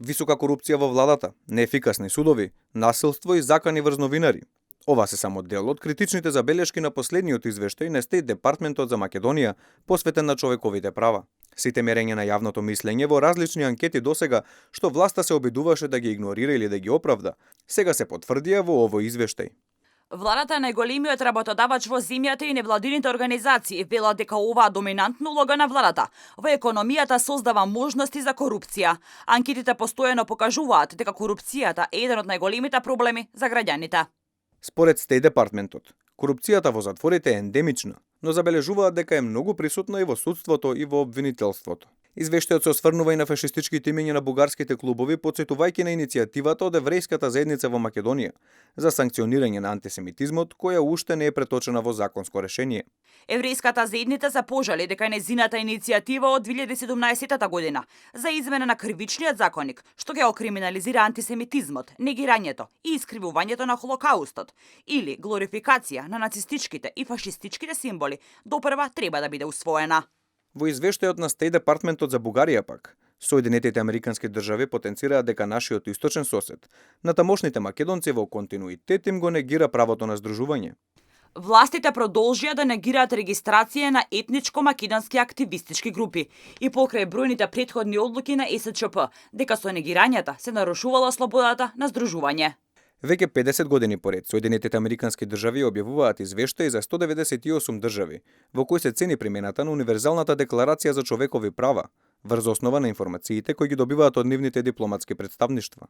Висока корупција во владата, неефикасни судови, насилство и закани врз новинари. Ова се само дел од критичните забелешки на последниот извештај на Стейт Департментот за Македонија, посветен на човековите права. Сите мерења на јавното мислење во различни анкети досега, што власта се обидуваше да ги игнорира или да ги оправда, сега се потврдија во овој извештај. Владата е најголемиот работодавач во земјата и невладините организации велат дека оваа доминантна улога на владата во економијата создава можности за корупција. Анкетите постојано покажуваат дека корупцијата е еден од најголемите проблеми за граѓаните. Според Стейт Департментот, корупцијата во затворите е ендемична, но забележуваат дека е многу присутна и во судството и во обвинителството. Извештајот се осврнува и на фашистичките имиња на бугарските клубови, потсетувајќи на иницијативата од еврејската заедница во Македонија за санкционирање на антисемитизмот, која уште не е преточена во законско решение. Еврејската заедница се пожали дека нејзината иницијатива од 2017 година за измена на кривичниот законник, што ќе окриминализира антисемитизмот, негирањето и искривувањето на Холокаустот или глорификација на нацистичките и фашистичките символи, допрва треба да биде усвоена. Во извештајот на Стейт Департментот за Бугарија пак, Соединетите Американски држави потенцираат дека нашиот источен сосед, на тамошните македонци во континуитет им го негира правото на здружување. Властите продолжија да негираат регистрација на етничко-македонски активистички групи и покрај бројните претходни одлуки на СЧП дека со негирањата се нарушувала слободата на здружување. Веќе 50 години поред, Соединетите Американски држави објавуваат извештаи за 198 држави, во кои се цени примената на Универзалната декларација за човекови права, врз основа на информациите кои ги добиваат од нивните дипломатски претставништва.